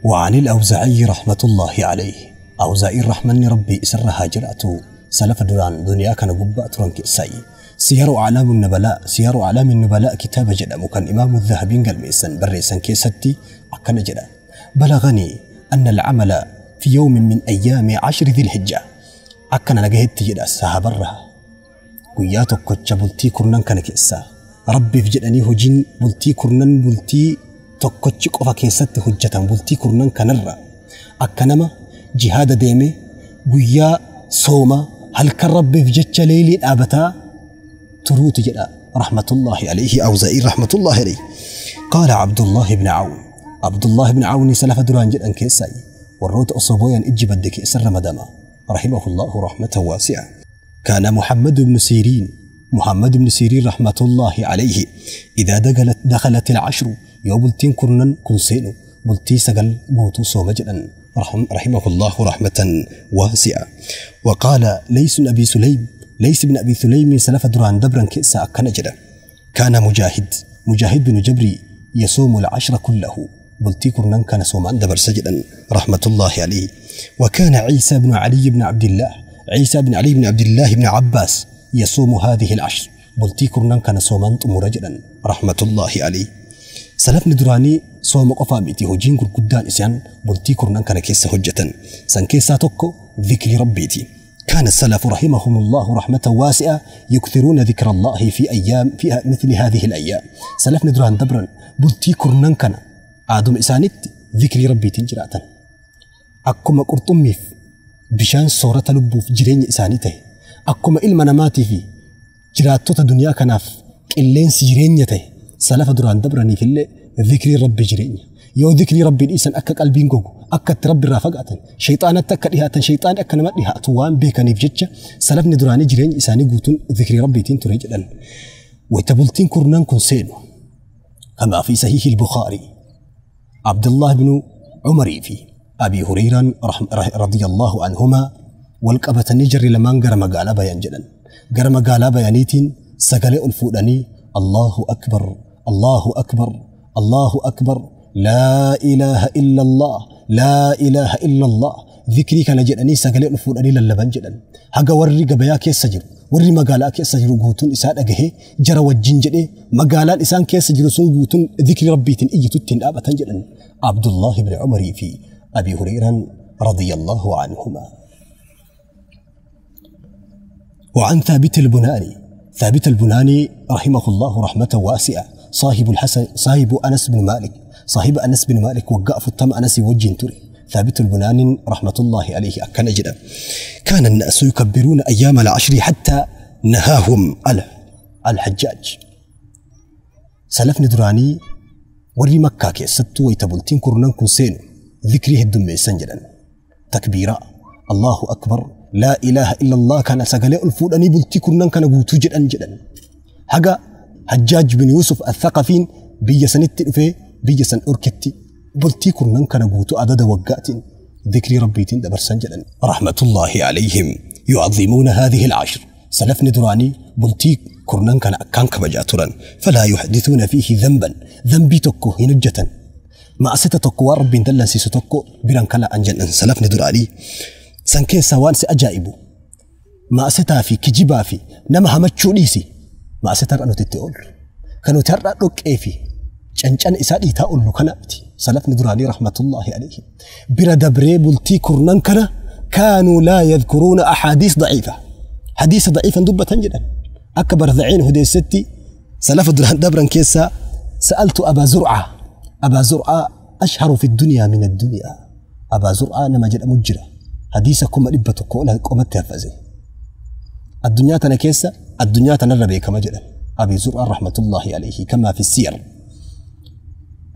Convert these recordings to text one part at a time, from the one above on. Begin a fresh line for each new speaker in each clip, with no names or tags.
وعن الأوزاعي رحمة الله عليه أوزاعي الرحمن ربي إسرها جرأته سلف دران دنيا كان قبأ ترنك ساي سير أعلام النبلاء سير أعلام النبلاء كتاب جدم كان إمام الذهبي قال ميسن بريسن كيستي أكن جدا بلغني أن العمل في يوم من أيام 10 ذي الحجة أكن نجهت جدا سهبرها وياتك كتشبلتي كرنان كان كيسا ربي في جدني هجين بلتي كرنان بلتي tokkochi qofa keessatti hojjetan bultii kurnan kanarra akka nama jihaada deeme guyyaa sooma halkan rabbiif jecha leelii dhaabataa turuutu jedha rahmatullahi alayhi awzaa'i rahmatullahi alayhi. Qaala Abdullah ibn Awn Abdullah ibn Awn salafa duraan jedhan keessaa warroota osoo booyan ijji badde keessa ramadama rahimahullahu rahmatan waasi'a. Kaana Muhammad ibn Siiriin Muhammad ibn Siiriin rahmatullahi alayhi idaa dakhalat al-ashru yoo bultiin kurnan kun seenu bultii 9 guutuu sooma jedhan رحمه الله رحمة واسعة. وقال ليس أبي سليم ليس بن أبي سليم سلف دران دبرا كئسا أكنجدا كان مجاهد بن جبري يصوم العشر كله بلتي كرنان كان صومان دبر سجدا رحمة الله عليه. وكان عيسى بن علي بن عبد الله عيسى بن علي بن عبد الله بن عباس يصوم هذه العشر بلتي كرنان كان صومان طمرجدا رحمة الله عليه. سلفني دراني صوم قفا ميتي هجين قدان إسيان بلتي كرنان كان كيس هجة سان كيسا توكو ذكر ربيتي. كان السلف رحمهم الله رحمة واسعة يكثرون ذكر الله في أيام في مثل هذه الأيام. سلفني دران دبرا بلتي كرنان كان آدم إسانت ذكر ربيتي جراتا أكما قرطميف بشان صورة لبوف جرين إسانته أكما إلما نماتي في جراتوتا دنيا كناف إلين سجرين يته سلف دران دبرني في الليل ذكري ربي جريني يو ذكري ربي الإنسان أكا قلبين جوجو أكا تربي رافقة شيطان أتك لها شيطان أكا نمت لها أتوان بيكني بجتة سلفني دراني جريني إنساني قوتون ذكري ربي تين تريجدا وتبلتين كرنان كنسينو كما في صحيح البخاري عبد الله بن عمر في أبي هريرة رضي الله عنهما والقبة نجر لمن قرم قال بيان جدا قرم قال بيانيتين سقلئ الفؤلاني الله أكبر الله أكبر الله أكبر لا إله إلا الله لا إله إلا الله ذكري كان جدني سقلئ الفؤلاني للبن جدا هجا وري قبيا كيس سجر وري مقالا كيس سجر قوتون إسان أجهه جرى والجنجده مقالا إسان كيس سجر سون قوتون ذكر ربي تن إيجي تتن أبا تنجدا عبد الله بن عمر في أبي هريرة رضي الله عنهما. وعن ثابت البناني ثابت البناني رحمه الله رحمة واسعة صاحب الحسن صاحب أنس بن مالك صاحب أنس بن مالك وقف التم أنس وجه تري ثابت البناني رحمة الله عليه أكن أجدا كان الناس يكبرون أيام العشر حتى نهاهم الحجاج. سلفني دراني وري مكة كيستو ويتبلتين كرنان كنسين ذكره الدم سنجدا تكبيرا الله أكبر لا إله إلا الله كان سقلي الفول أني بلتي كرنان كان قوتو جدا جدا حقا حجاج بن يوسف الثقفين بيسن التلفي بيسن أركتي بلتي كرنان كان قوتو عدد وقات ذكر ربي تندبر سنجدا رحمة الله عليهم يعظمون هذه العشر. سلفني دراني بلتي كرنان كان أكان كبجاترا فلا يحدثون فيه ذنبا ذنبي تكو هنجة ما أسيت تكو ربي دلن سيسو تكو بران كلا أنجن سلفني دراني سان keessa waan si ajaa'ibu ma'asitaa fi kijibaa fi nama hamachuu dhiisi ma'asita har'a nuti itti oollu kan nuti har'a dhoqqee fi cancan isaa dhiitaa oollu kana miti salafni duraanii rahmatullahi alayhi bira dabree bultii kurnan kana kaanuu laa yadkuruuna axaadiis daciifa hadiisa daciifan dubbatan jedhan akka barzaciin hudeessetti salafa duraan dabran keessaa sa'altu abaa zur'aa abaa zur'aa ashharu fi ddunyaa min addunyaa abaa zur'aa nama jedhamu jira حديثكم 100 ولا قمت تفزي الدنيا تنكيسة الدنيا تنربي كما جدا أبي زرع رحمة الله عليه كما في السير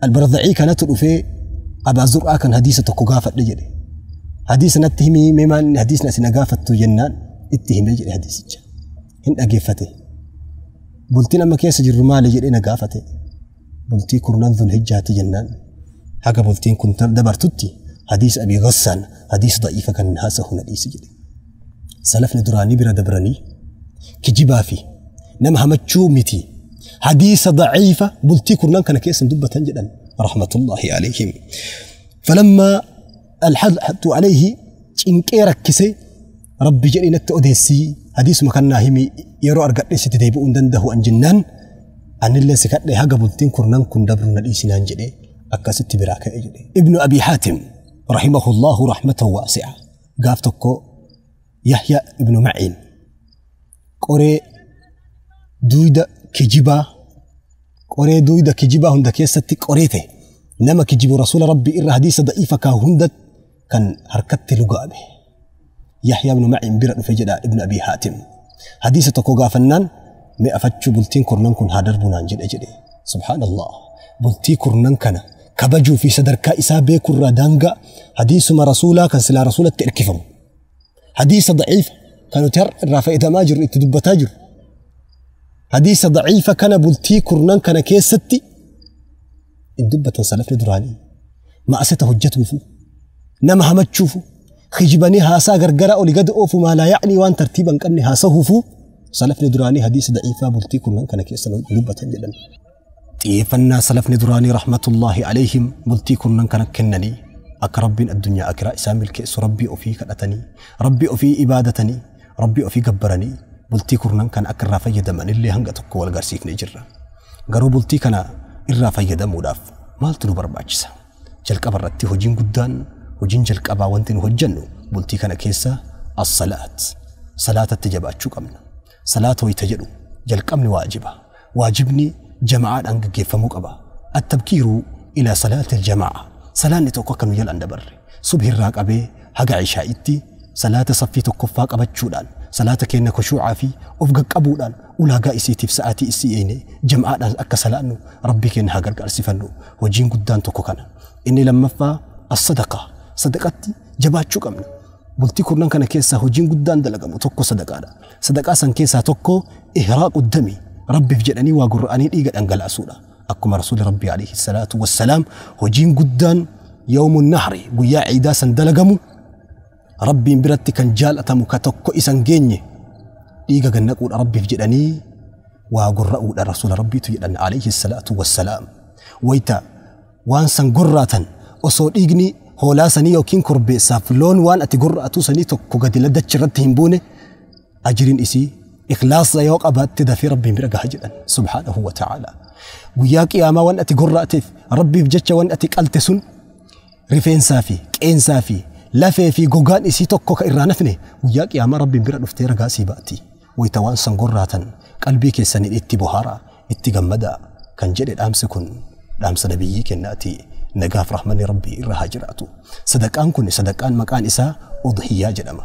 البرذعي كانت في أبا زرع كان حديثة قافة لجري حديث نتهمي ممن حديثنا سنقافة جنان اتهمي جري حديث هن أقفته بلتنا ما كيس جرمال جري نقافته Bultii kurnan Dhulhijjaati jennaan haga bultiin kun dabartutti hadiisa Abii Ghassaan hadiisa da'iifa kan haasahu na dhiisi jedhe. Salafni duraanii bira dabranii kijibaa fi nama hamachuu miti hadiisa da'iifa bultii kurnan kana keessan dubbatan jedhan rahmatullahi alayhim. Falammaa alhadtu alayhi cinqee rakkise rabbi jedhii natti odeessii hadiisuma kan naa himi yeroo argadhe sitti deebi'uu hin danda'u an jennaan anillee si kadhe haga bultiin kurnan kun dabru na dhiisinaan jedhe akkasitti biraa ka'e jedhe. Ibnu Abi Haatim rahimahullahu rahmatan waasi'a gaaf tokko Yahya ibnu Maciin qoree duuda kijibaa qoree duuda kijibaa hunda keessatti qoree ta'e nama kijibu rasuula rabbii irra hadiisa da'iifa kaa hunda kan harkatti lugaame. Yahya ibnu Maciin bira dhufe jedha Ibnu Abi Haatim. Hadiisa tokko gaafannaan mee afachuu bultiin kurnan kun haa darbu naan jedhe jedhe. Subhaanallah. Bultii kurnan kana kabajuu fi sadarkaa isaa beekurraa daangaa hadiisuma rasuulaa kan silaa rasuulatti erkifamu. Hadiisa da'iifa kan nuti har'a irraa fayyadamaa jirru itti dubbataa jirru. Hadiisa da'iifa kana bultii kurnan kana keessatti hin dubbatan salafni duraanii. Ma'asata hojjetuufu nama hamachuufu kijibanii haasaa gargaraa olii gadi oofu maalaa ya'ni waan tartiiba hin qabne haasahuufu salafni duraanii hadiisa da'iifaa bultii kurnan kana keessa dubbatan jedhan. Xiyyeeffannaa salafni duraanii rahmatullahi alayhim bultii kurnan kana kennanii akka rabbiin addunyaa akiraa isaan milkeessu rabbii ofii kadhatanii rabbii ofii ibaadatanii rabbii ofii gabbaranii bultii kurnan kana akka irraa fayyadaman illee hanga tokko wal agarsiifnee jirra. Garuu bultii kana irraa fayyadamuudhaaf maaltu nu barbaachisa? Jalqaba irratti hojiin guddaan hojiin jalqabaa wanti nu hojjennu bultii kana keessa as-salaat. Salaatatti jabaachuu qabna. Salaata wayita jedhu jalqabni waajiba. Waajibni jamaa'aadhaan gaggeeffamuu qaba. Attabkiiru ila salaatil jamaa'a. Salaanni tokko akka nu jalaan dabarre. Subhirraa qabee haga ishaa'itti salaata saffii tokkoffaa qabachuudhaan salaata keenya kushuucaa fi of qaqqabuudhaan ulaagaa isiitiif sa'aatii isii eegne jamaa'aadhaan akka salaannu rabbii keenya haa gargaarsifannu. Hojiin guddaan tokko kana. Inni lammaffaa as-sadaqaa. Sadaqatti jabaachuu qabna. Bultii kurnan kana keessaa hojiin guddaan dalagamu tokko sadaqaadha. Sadaqaa san keessaa tokko ihraaqu dami rabbiif jedhanii waa gurra'anii dhiiga dhangalaasuudha. Akkuma rasuulli rabbii alayhi salaatu wassalaam hojiin guddaan yawmun nahri guyyaa ciidaa san dalagamu rabbiin biratti kan jaalatamu ka tokko isan geenye dhiiga gannaquudha rabbiif jedhanii waa gurra'uudha rasuula rabbiitu jedhan alayhi salaatu wassalaam. Wayita waan san gurraatan osoo dhiigni hoolaa sanii yookiin korbeessaaf loon waan ati gurra'atu sanii tokko gadi ladachi irratti hin buune ajiriin isii ikhlaasa yoo qabaatte dafee rabbiin bira gaha jedhan subhaanahu wa ta'ala. Guyyaa qiyaamaa waan ati gurra'ateef rabbiif jecha waan ati qalte sun rifeensaa fi qeensaa fi lafee fi gogaan isii tokko ka irraa nafne guyyaa qiyaamaa rabbiin bira dhuftee ragaa sii baati. Wayita waan san gurraatan qalbii keessaniin itti bohaaraa itti gammadaa kan jedhe dhaamsi kun dhaamsa nabiyyii kennaati. Nagaaf rahmanni rabbii irra haa jiraatu. Sadaqaan kun sadaqaan maqaan isaa udhiyyaa jedhama.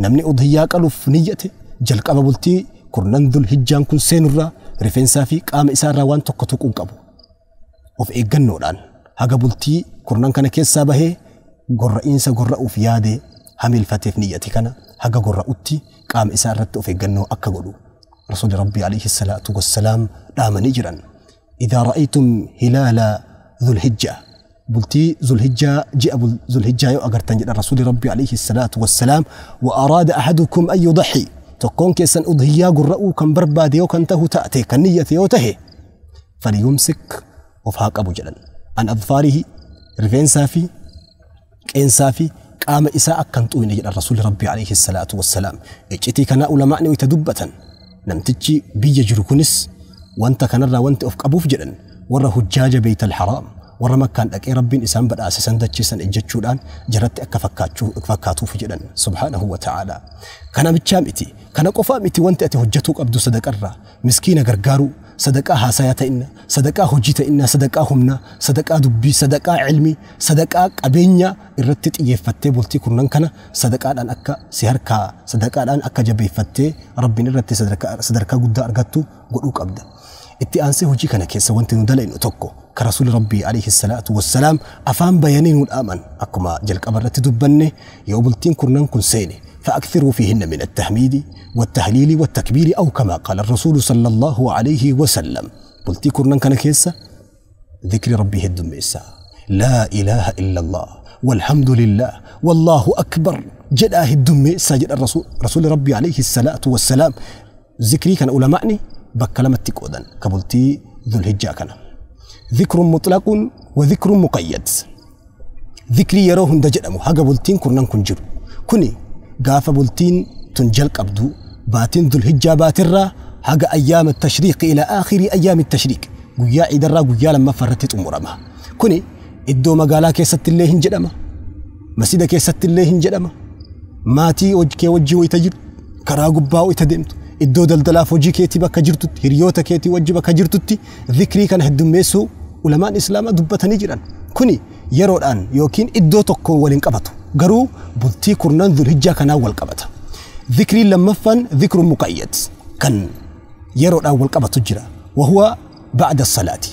Namni udhiyyaa qaluuf niyyate jalqaba bultii kurnan Dhulhijjaan kun seenurraa rifeensaa fi qaama isaarraa waan tokko tuquu qabu. Of eeggannoodhaan haga bultii kurnan kana keessaa bahee gorra'iinsa gorra'uuf yaade hamilfateef niyyate kana haga gorra'utti qaama isaa irratti of eeggannoo akka godhu rasuulli rabbii alayhi salaatu wassalaam dhaamanii jiran. Idhaa ra'aytum hilaala Dhulhijjaa bultii Dhulhijjaa ji'a Dhulhijjaa yoo agartan jedhan rasuulli rabbii alayhi salaatu wassalaam wa araada ahadukum an yudaxi tokkoon keessan udhiyyaa gurra'uu kan barbaade yoo kan tahu taate kan niyyate yoo tahe falyumsik of haa qabu jedhan. An adfaarihi rifeensaa fi qeensaa fi qaama isaa akka hin xuqne jedhan rasuulli rabbii alayhi salaatu wassalaam. Iccitii kana ulamaa'ni wayita dubbatan namtichi biyya jiru kunis wanta kanarraa wanti of qabuuf jedhan warra hujjaaja beeytal haraam warra makkaan dhaqee rabbiin isaan badhaase san dachiisan ejjechuudhaan jaratti akka fakkaatuuf jedhan subhaanahu wa ta'ala. Kana bichaa miti kana qofaa miti wanti ati hojjetuu qabdu sadaqarraa miskiina gargaaruu sadaqaa haasayaa ta'inna sadaqaa hojii ta'inna sadaqaa humnaa sadaqaa dubbii sadaqaa cilmii sadaqaa qabeenyaa irratti xiyyeeffattee bultii kurnan kana sadaqaadhaan akka si harkaa sadaqaadhaan akka jabeeffattee rabbiin irratti sadarkaa guddaa argattu godhuu qabda. Itti aansee hojii kana keessa wanti nu dalaynu tokko ka rasuulli rabbii alayhi salaatu wassalaam afaan bayanii nu dhaaman akkuma jalqaba irratti dubbanne yoo bultiin kurnan kun seene فأكثروا فيهن من التحميد والتهليل والتكبير أو كما قال الرسول صلى الله عليه وسلم. bultii kurnan kana keessa ذكر ربي هدميسا لا إله إلا الله والحمد لله والله أكبر جدا هدميسا جدا الرسول رسول ربي عليه الصلاة والسلام. ذكري كان علماءني بكلمة قودن كبلتي ذو الهجة كان ذكر مطلق وذكر مقيد. ذكري يروهن دجدمو حاجة بولتين كرنان كنجر كوني قافة بولتين تنجل قبدو باتين ذو الهجة باترة حاجة أيام التشريق إلى آخر أيام التشريق قيا عيدرا قيا لما فرتت أمورما كوني إدو مقالا كيست الله هنجدما مسيدة كيست الله هنجدما ماتي وجكي وجي ويتجر كرا قبا ويتدمت إدو دلدلا فوجي كيتي بكا جرتت هريوتا كيتي وجي بكا جرتت ذكري كان هدميسو علماء الإسلام دبتني جيران كوني yeroodhaan yookiin iddoo tokko waliin qabatu garuu bultii kurnan dhulhijjaa kanaa wal qabata. Dhikriin lammaffaan dhikru muqayyad kan yeroodhaan wal qabatu jira. Wahuwa ba'da salaati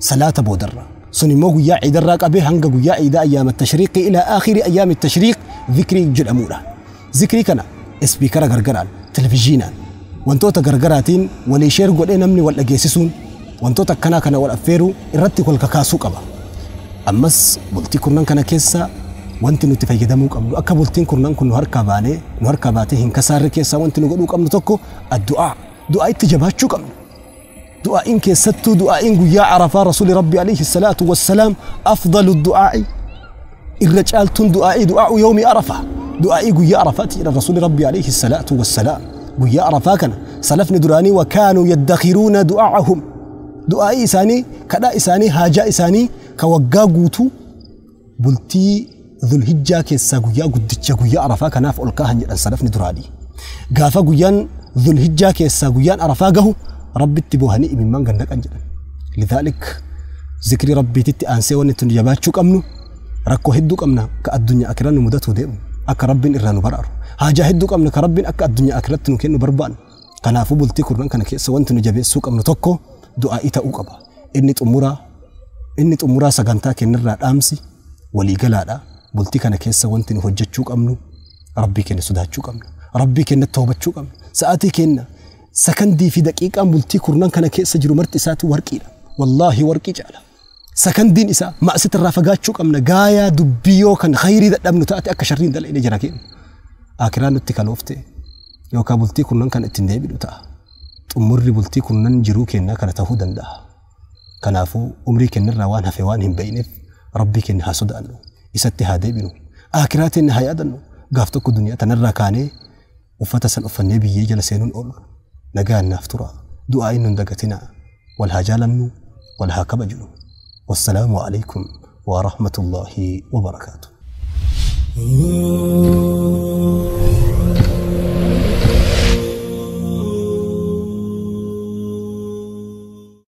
salaata boodarra sun immoo guyyaa ciidarraa qabee hanga guyyaa ciidaa ayyaama tashriiqi ilaa aakhiri ayyaami tashriiq dhikrii jedhamudha. Dhikrii kana ispiikara gargaraan televizhiinaan wantoota gargaraatiin walii sheer godhee namni wal dhageessisuun wantoota akkanaa kana wal affeeruu irratti wal kakaasuu qaba. Ammas bultii kurnan kana keessa wanti nuti fayyadamuu qabnu akka bultiin kurnan kun nu harkaa baanee nu harkaa baatee hin kasaarre keessaa wanti nu godhuu qabnu tokko addu'aa du'aa itti jabaachuu qabnu. Du'aa'iin keessattuu du'aa'iin guyyaa Arafaa Rasuuli Rabbi alayhi salaatu wassalaam afdalu du'aa'i irra caaltuun du'aa'ii du'aa'u yawmi Arafaa du'aa'ii guyyaa Arafaati jedhan Rasuuli Rabbi alayhi salaatu wassalaam. Guyyaa Arafaa kana salafni duraanii wa kaanuu yaddakhiruuna du'aa'ahum du'aa'ii isaanii kadhaa isaanii haajaa isaanii ka waggaa guutuu bultii dhulhijjaa keessaa guyyaa guddicha guyyaa Arafaa kanaaf ol kaahan jedhan salafni duraanii. Gaafa guyyaan dhulhijjaa keessaa guyyaan Arafaa gahu rabbitti boohanii imimmaan gannaqan jedhan. Lidhaalik zikrii rabbiititti aansee wanni tun jabaachuu qabnu rakkoo hedduu qabna ka addunyaa akiraa nu mudatuu deemu akka rabbiin irraa nu baraaru haajaa hedduu qabna ka rabbiin akka addunyaa akiratti nu kennu barbaannu. Kanaafuu bultii kurnan kana keessa wanti nu jabeessuu qabnu tokko du'aa'ii ta'uu qaba. Inni xumuraa sagantaa kennirraa dhaamsi waliigalaadha. Bultii kana keessa wanti nu hojjechuu qabnu rabbii keenya sodaachuu qabna. Rabbii keenya toobachuu qabna. Sa'aatii keenya sakandii fi daqiiqaan bultii kurnan kana keessa jiru marti isaatu warqiidha. Wallaahi warqii caala. Sakandiin isaa ma'asita irraa fagaachuu qabna. Gaayaa dubbii yoo kan khayrii dadhabnu taate akka sharriin dalagne jira keenya. Akiraan nutti kaloofte yookaan bultii kurnan kana ittiin deebinu ta'a. Xumurri bultii kurnan jiruu keenyaa kana ta'uu danda'a. Kanaafuu umrii keenyarraa waan hafe waan hin beekneef rabbii keenya haa sodaannu isatti haa deebinu akiraa teenya haa yaadannu. Gaaf tokko duniyaa tanarraa kaanee uffata san uffannee biyyee jala seenuun oolu nagaan naaf tura. Du'aa inni hin dagatinaa. Wal haa jaalannu wal haa kabajnu. Wassalaamu alaikum wa rahmatullaahi wa barakaatu.